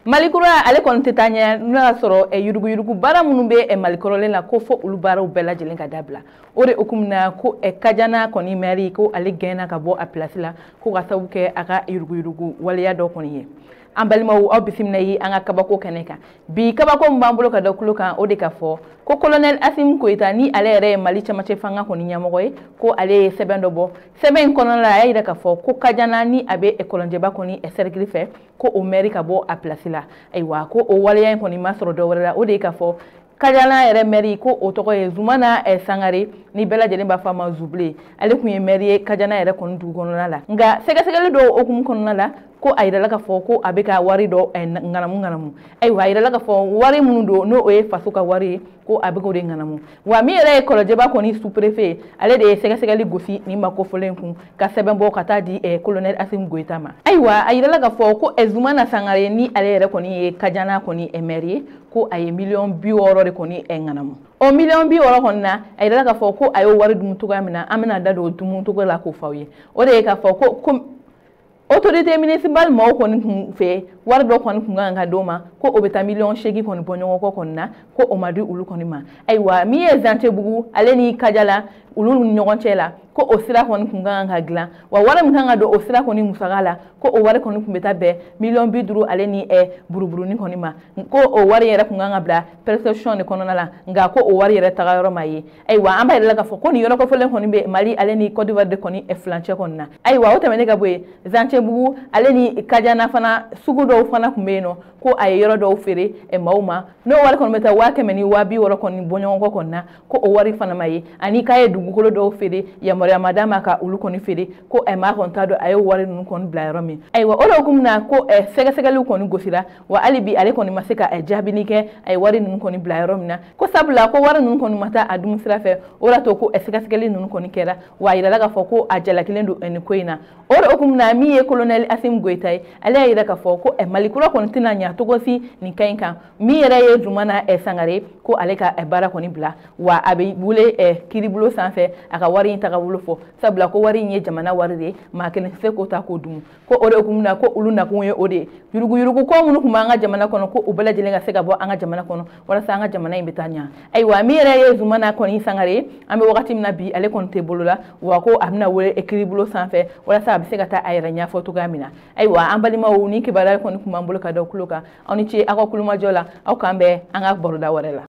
Malikura ale kɔni tɛ taa ɲɛ n'o y'a sɔrɔ yuruguyurugu baara minnu bɛ Mali kɔrɔlen la, ko fo olu baaraw bɛɛ lajɛlen ka dabila. O de hukumu na, ko Kajana kɔni maire, ko ale gɛnna ka bɔ a place la, ko ka sababu kɛ a ka yuruguyurugu waleya dɔ kɔni ye. An balimaw, aw bisimila yi an ka kabako kɛnɛ kan. Bi kabako min b'an bolo ka da kulo kan, o de ka fɔ ko colonel Assimi Goïta, ni ale yɛrɛ ye Mali cɛmancɛ fanga kɔni ɲɛmɔgɔ ye, ko ale ye sɛbɛn dɔ bɔ. Sɛbɛn in kɔnɔna la, a y'a yira k'a fɔ ko Kajana, ni a bɛ Kɔlɔnjɛba kɔni cercle fɛ, ko o maire ka bɔ a place la. Ayiwa, ko o waleya in kɔni ma sɔrɔ dɔ wɛrɛ la, o de ye k'a fɔ Kajana yɛrɛ maire, ko o tɔgɔ ye Zumana Sangare, ni bɛɛ lajɛlen b'a fɔ a ma Zubile. Ale tun ye maire ye Kajana yɛrɛ kɔni dugu kɔnɔna la, nka sɛgɛsɛgɛli dɔw hukumu kɔnɔna la, ko a yirala k'a fɔ ko a bɛ ka wari dɔ ŋanamu ŋanamu. Ayiwa, a yirala k'a fɔ wari minnu don, n'o o ye faso ka wari ye, ko a bɛ k'o de ŋanamu. Wa min yɛrɛ ye Kɔlɔjɛba kɔni sous-préfet ye, ale de ye sɛgɛsɛgɛli gosi nin ma kofɔlen kun, ka sɛbɛn bɔ ka taa di colonel Assimi Goïta ma. Ayiwa, a yirala k'a fɔ ko Zumana Sangare, ni ale yɛrɛ kɔni ye Kajana kɔni maire ye, ko a ye miliyɔn 60 de kɔni ŋanamu. O miliyɔn 60 kɔni na, a yirala k'a fɔ ko a y'o wari dun cogoya min na, an bɛna da don o dun cogo la k'o fɔ aw ye. O de ye k'a fɔ ko autorité municipale maaw kɔni kun fɛ, wari dɔ kɔni kun kan ka d'o ma, ko o bɛ taa miliyɔn 8 kɔni bɔ ɲɔgɔn kɔ kɔni na, ko o ma di olu kɔni ma. Ayiwa, min ye Zantebugu ale ni Kajala olu ni ɲɔgɔn cɛ la, ko o sira kɔni kun kan ka dilan, wa wari min kan ka don o sira kɔni musaka la, ko o wari kɔni kun bɛ taa bɛn miliyɔn 50 ale ni buruburunin kɔni ma, ko o wari yɛrɛ kun kan ka bila perception de kɔnɔna la, nka ko o wari yɛrɛ taga yɔrɔ ma ye. Ayiwa, an b'a yɛrɛ la k'a fɔ ko nin yɔrɔ kɔfɛlen kɔni bɛ Mali ale ni Côte d'Ivoire de kɔni furancɛ kɔni na. Ayiwa, o tɛmɛnen ka bɔ yen, Zantebugu ale ni Kajana fana, sugu dɔw fana tun bɛ yen nɔ, ko a ye yɔrɔ dɔw feere maaw ma, n'o wari kɔni bɛ taa 100 000 ni 60 000 kɔni bɔ ɲɔgɔn kɔ kɔni na, ko o wari fana ma ye. Ani k'a ye dugukolo dɔw feere, yamaruya ma d'a ma ka olu kɔni feere, ko maa kɔni t'a dɔn a ye wari ninnu kɔni bila yɔrɔ min. Ayiwa, o de hukumu na, ko sɛgɛsɛgɛliw kɔni gosira, wa hali bi ale kɔni ma se ka jaabili kɛ a ye wari ninnu kɔni bila yɔrɔ min na, ko sabula ko wari ninnu kɔni ma taa a dun sira fɛ. O de y'a to ko sɛgɛsɛgɛli ninnu kɔni kɛra, wa a yirala k'a fɔ ko a jalakilen don nin ko in na. O de hukumu na, min ye colonel Assimi Goïta ye, ale y'a yira k'a fɔ ko Mali kura kɔni tɛna ɲa cogo si nin ka in kan. Min yɛrɛ ye Zumana Sangare, ko ale ka baara kɔni bila, wa a bɛ wele kiiribulon sanfɛ a ka wari in tagabolo fɔ, sabula ko wari in ye jamana wari de ye, maa kelen tɛ se k'o ta k'o dun. Ko o de hukumu na, ko olu nakun ye o de ye, yuruguyurugu ko minnu tun b'an ka jamana kɔnɔ, ko u bɛɛ lajɛlen ka se ka bɔ an ka jamana kɔnɔ, walasa an ka jamana in bɛ taa ɲɛ. Ayiwa, min yɛrɛ ye Zumana kɔni Sangare, an bɛ wagati min na bi, ale kɔni tɛ bolo la, wa ko a bɛna wele kiiribulon sanfɛ walasa a bɛ se ka taa a yɛrɛ ɲɛfɔ cogoya min na. Ayiwa, an balimaw, ni kibaruya kɔni tun b'an bolo ka da tulo kan. Aw ni ce aw ka kulomajɔ la. Aw k'an bɛn an ka baroda wɛrɛ la.